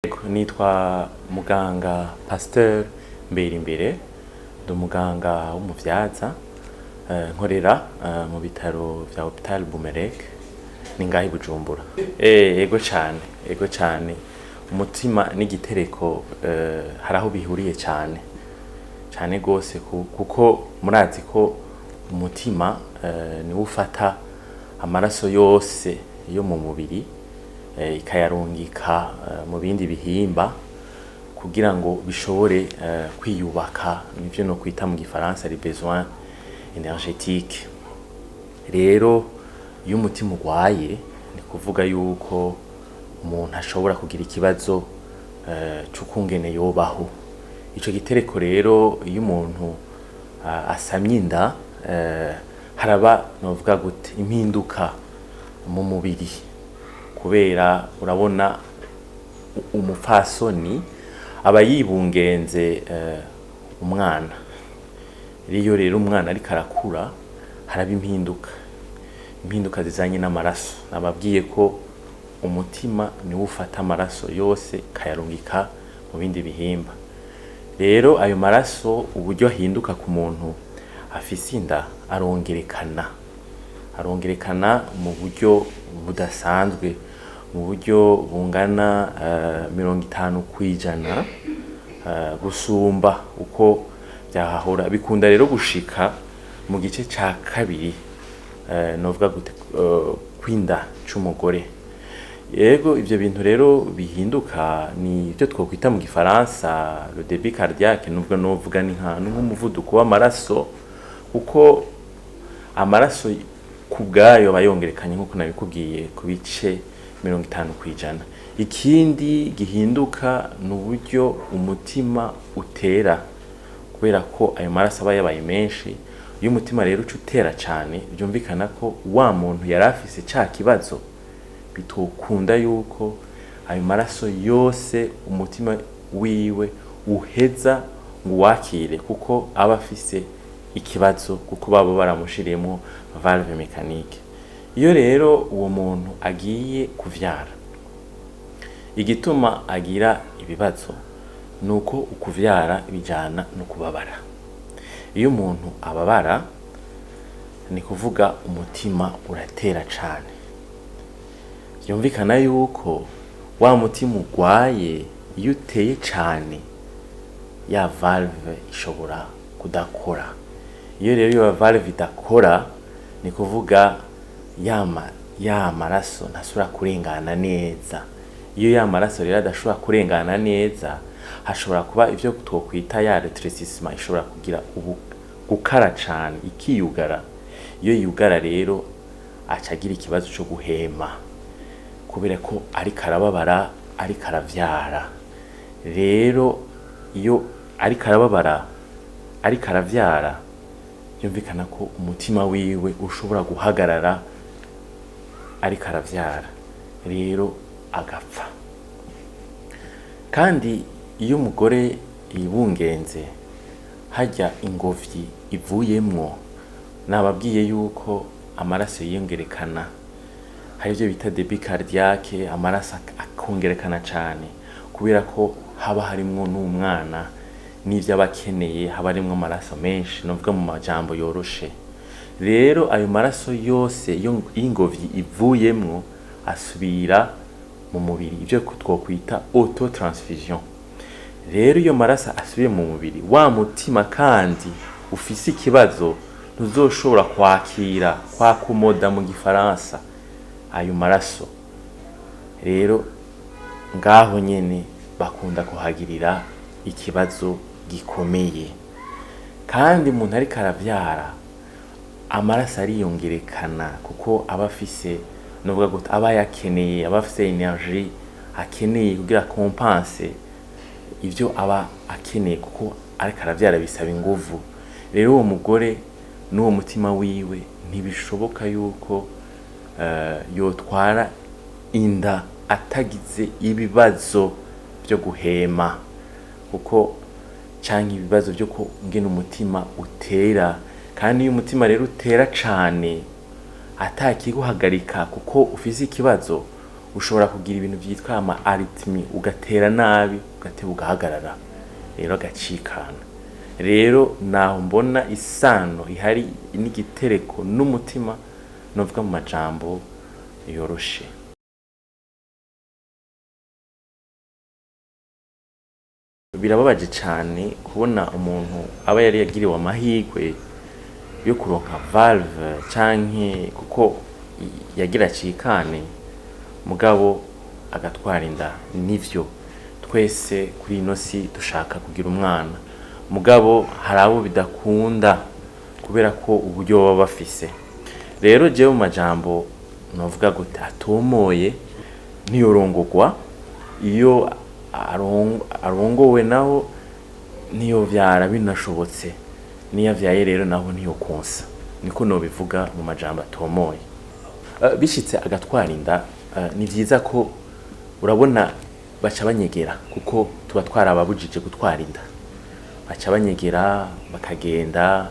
Nitwa muganga Pasteur Mberimbere, ndi umuganga w'umuvyaza, nkorera mu bitaro vya Hôpital Bumerec, ni ngaha i Bujumbura. Ego cane, ego cane. Umutima n'igitereko hari aho bihuriye cane, cane gose, kuko murazi ko umutima niwo ufata amaraso yose yo mu mubiri, ikayarungika mu bindi bihimba kugira ngo bishobore kwiyubaka, nivyo nokwita mu gifaransa les besoins énergétiques. Rero iyo umutima urwaye, ni kuvuga yuko umuntu ashobora kugira ikibazo c'ukungene yobaho. Ico gitereko rero, iyo umuntu asamye inda, haraba, novuga gute, impinduka mu mubiri, kubera urabona umupfasoni aba yibungenze umwana. Iyo rero umwana ariko arakura, haraba impinduka, impinduka zizanye n'amaraso. Nababwiye ko umutima niwo ufata amaraso yose ukayarungika mu bindi bihimba. Rero ayo maraso, uburyo ahinduka ku muntu afise inda, arongerekana, arongerekana mu buryo budasanzwe, mu buryo bungana 50% gusumba uko vyahahora. Bikunda rero gushika mu gice ca kabiri, novuga gute, kw'inda c'umugore. Yego, ivyo bintu rero bihinduka ni ivyo twokwita mu gifaransa le débit cardiaque, nubwo novuga ni nka nk'umuvuduko w'amaraso, kuko amaraso ku bwayo aba yongerekanye, nk'uko nabikubwiye, ku bice 50%. Ikindi gihinduka ni uburyo umutima utera, kubera ko ayo maraso aba yabaye menshi. Iyo umutima rero uca utera cane, vyumvikana ko wa muntu yari afise ca kibazo bitokunda yuko ayo maraso yose umutima wiwe uheza ngo uwakire, kuko aba afise ikibazo, kuko baba baramushiriyemwo valve mécanique. Iyo rero uwo muntu agiye kuvyara, igituma agira ibibazo nuko ukuvyara bijana no kubabara. Iyo umuntu ababara, ni kuvuga umutima uratera cane. Vyumvikana yuko wa mutima urwaye, iyo uteye cane, ya valve ishobora kudakora. Iyo rero iyo valve idakora, ni kuvuga ya maraso ntasubira kurengana neza. Iyo ya maraso rero adashobora kurengana neza, hashobora kuba ivyo twokwita ya rétrécissement, ishobora kugira ubu gukara cane, ikiyugara. Iyo yugara rero, aca agira ikibazo co guhema, kubera ko ariko arababara, ariko aravyara. Rero iyo ariko arababara, ariko aravyara, vyumvikana ko umutima wiwe ushobora guhagarara ariko aravyara, rero agapfa. Kandi iyo umugore yibungenze, harya ingobyi ivuyemwo, nababwiye yuko amaraso yiyongerekana, hari ivyo bita débit cardiaque, amaraso akongerekana cane, kubera ko haba harimwo n'umwana n'ivyo aba akeneye, haba harimwo amaraso menshi, novuga mu majambo yoroshe. Rero ayo maraso yose y'ingobyi ivuyemwo asubira mu mubiri, ivyo twokwita autotransfusion. Rero iyo maraso asubiye mu mubiri, wa mutima kandi ufise ikibazo ntuzoshobora kwakira, kwaccommoda mu gifaransa, ayo maraso. Rero ngaho nyene bakunda kuhagirira ikibazo gikomeye. Kandi umuntu ariko aravyara, amaraso ariyongerekana, kuko aba afise, novuga gute, aba yakeneye, aba afise énergie akeneye kugira compense ivyo aba akeneye, kuko ariko aravyara bisaba inguvu. Rero uwo mugore n'uwo mutima wiwe ntibishoboka yuko yotwara inda atagize ibibazo vyo guhema, kuko canke ibibazo vyo kungene umutima utera. Kandi iyo umutima rero utera cane atakiguhagarika, kuko ufise ikibazo, Ushobora kugira ibintu vyitwa ama aritmi, ugatera nabi, ugateba ugahagarara, rero agacikana. Rero naho mbona isano ihari n'igitereko n'umutima, novuga mu majambo yoroshe. Birababaje cane kubona umuntu aba yari yagiriwe amahirwe yo kuronka valve canke kuko yagira acikane, mugabo agatwara inda. Nivyo, twese kuri ino si dushaka kugira umwana, mugabo hari abo bidakunda kubera ko uburyo baba bafise. Rero jewe mu majambo novuga gute atomoye, ntiyorongogwa. Iyo arongowe naho ntiyovyara binashobotse, niyo avyaye rero naho ntiyokonsa. Niko nobivuga mu majambo atomoye. Bishitse agatwara inda, ni vyiza ko urabona baca banyegera, kuko tuba twarababujije gutwara inda. Baca banyegera bakagenda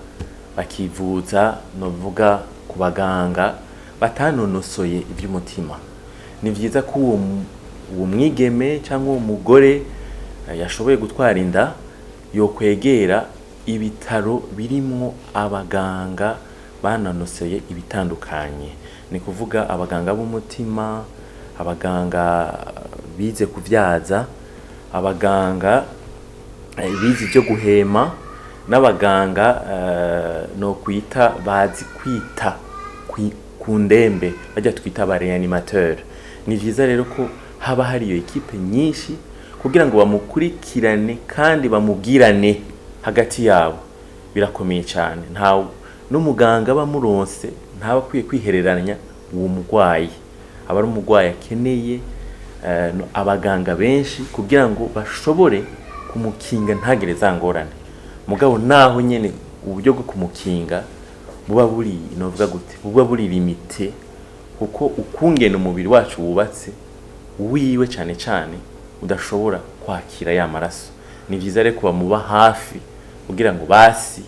bakivuza, novuga ku baganga batanonosoye ivy'umutima. Ni vyiza ko uwo mwigeme cyangwa uwo mugore yashoboye gutwara inda yokwegera ibitaro birimwo abaganga banonosoye ibitandukanye, ni kuvuga abaganga b'umutima, abaganga bize kuvyaza, abaganga bize ibyo guhema, n'abaganga no kwita bazi kwita ku ndembe, bajya twita aba réanimateur. Ni vyiza rero ko haba hari iyo équipe nyinshi kugira ngo bamukurikirane kandi bamubwirane hagati yabo. Birakomeye cyane, nta n'umuganga aba amuronse ntaba akwiye kwihereranya uwo murwayi. Aba ari umurwayi akeneye abaganga benshi kugira ngo bashobore kumukinga ntagire za ngorane. Mugabo naho nyene uburyo bwo kumukinga buba buri, novuga gute, buba buri limité, kuko ukungene umubiri wacu wubatse, wiwe cane cane udashobora kwakira ya maraso. Ni vyiza rero ko bamuba hafi kugira ngo basi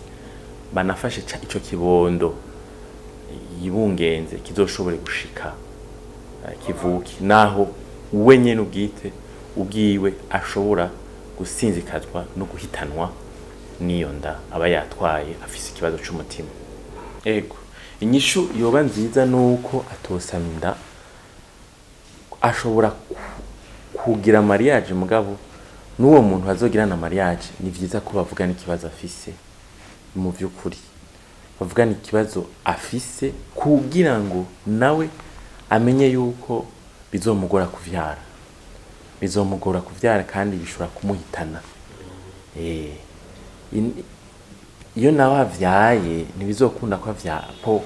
banafashe ico kibondo yibungenze kizoshobore gushika kivuke, naho we nyene ubwite ubwiwe ashobora gusinzikazwa no guhitanwa n'iyo nda aba yatwaye afise ikibazo c'umutima. Ego, inyishu yoba nziza nuko atosama inda. Ashobora kugira mariage, mugabo n'uwo muntu azogirana mariage ni vyiza ko bavugana ikibazo afise. Mu vy'ukuri bavugana ikibazo afise kugira ngo nawe amenye yuko bizomugora kuvyara, bizomugora kuvyara kandi bishobora kumuhitana. Iyo nawe avyaye ntibizokunda ko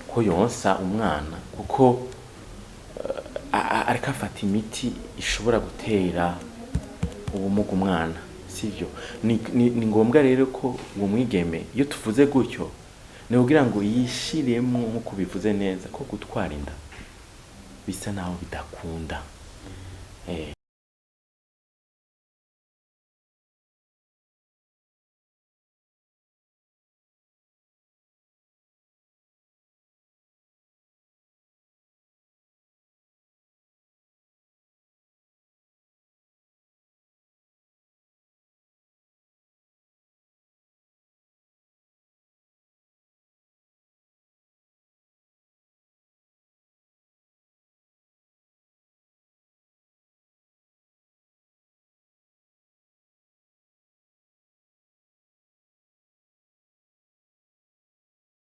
ko yonsa umwana, kuko ariko afata imiti ishobora gutera ubumuga umwana, sivyo? Ni ngombwa rero ko uwo mwigeme, iyo tuvuze gutyo, ni kugira ngo yishiremwo, nk'uko bivuze neza, ko gutwara inda bisa naho bidakunda.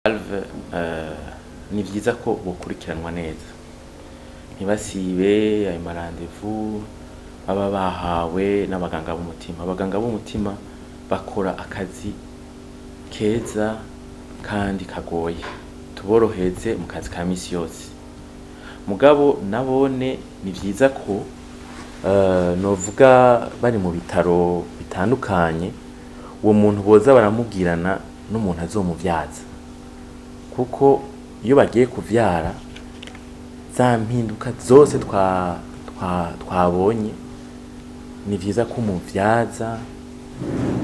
Valve, ni vyiza ko bokurikiranwa neza, ntibasibe ayo ma rendez-vous baba bahawe n'abaganga b'umutima. Abaganga b'umutima bakora akazi keza kandi kagoye, tuboroheze mu kazi ka misi yose. Mugabo nabone ni vyiza ko novuga bari mu bitaro bitandukanye, uwo muntu boza baramubwirana n'umuntu azomuvyaza, kuko iyo bagiye kuvyara za mpinduka zose twabonye, ni vyiza ko umuvyaza,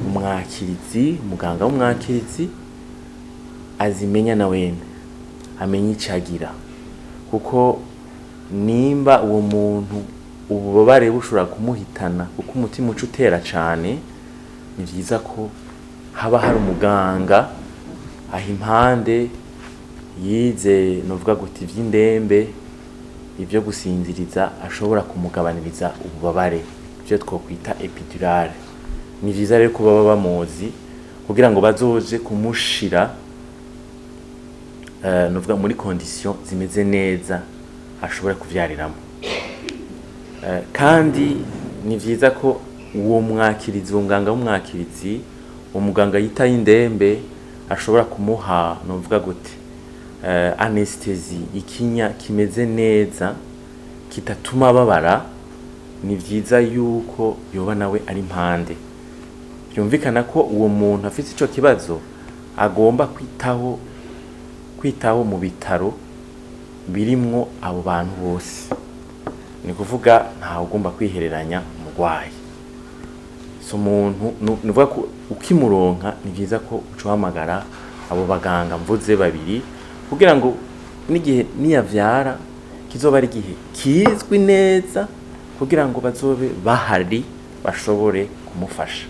umwakirizi, umuganga w'umwakirizi azimenya na wene amenye ico agira, kuko Nimba uwo muntu ububabare bushobora kumuhitana kuko umutima uca utera cane, ni vyiza ko haba hari umuganga aho impande yize, novuga guti ivy'indembe, ivyo gusinziriza, ashobora kumugabaniriza ububabare, ivyo twokwita épidurale. Ni vyiza rero ko baba bamuzi kugira ngo bazoze kumushira novuga muri condition zimeze neza ashobora kuvyariramo. Kandi ni vyiza ko uwo mwakirizi, uwo muganga w'umwakirizi, uwo muganga yitaye indembe, ashobora kumuha, novuga gute, anesthésie, ikinya kimeze neza kitatuma ababara. Ni vyiza yuko yoba nawe ari impande. Byumvikana ko uwo muntu afite ico kibazo agomba kwitaho mu bitaro birimwo abo bantu bose. Ni kuvuga ntawe ugomba kwihereranya umurwayi. So umuntu ni ukuvuga ko ukimuronka, ni vyiza ko uca uhamagara abo baganga mvuze babiri, kugira ngo n'igihe niyavyara kizoba ari igihe kizwi neza, kugira ngo bazobe bahari bashobore kumufasha.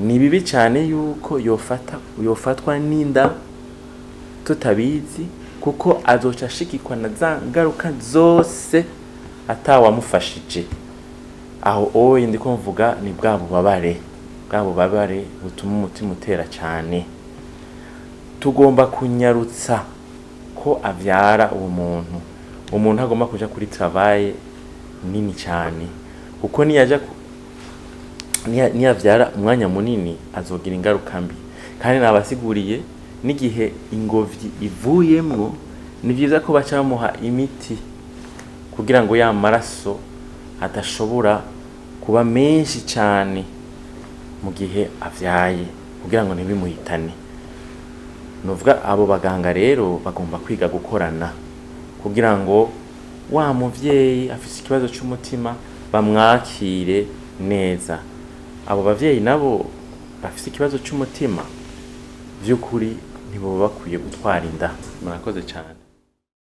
Ni bibi cyane yuko yofatwa n'inda tutabizi, kuko azoca ashikikwa na za ngaruka zose atawamufashije. Aho oye ndiko mvuga ni bwa bubabare butuma umutima utera cyane. Tugomba kunyarutsa ko avyara uwo muntu. Umuntu agomba kuja kuri travail nini cyane, kuko niyaja niyavyara umwanya munini azogira ingaruka mbi. Kandi nabasiguriye n'igihe ingobyi ivuyemwo, ni vyiza ko baca bamuha imiti kugira ngo ya maraso adashobora kuba menshi cyane mu gihe avyaye, kugira ngo ntibimuhitane. Nuvuga abo baganga rero bagomba kwiga gukorana kugira ngo wa muvyeyi afise ikibazo c'umutima bamwakire neza. Abo bavyeyi nabo bafise ikibazo c'umutima, vy'ukuri ntiboba bakwiye gutwara inda. Murakoze cane.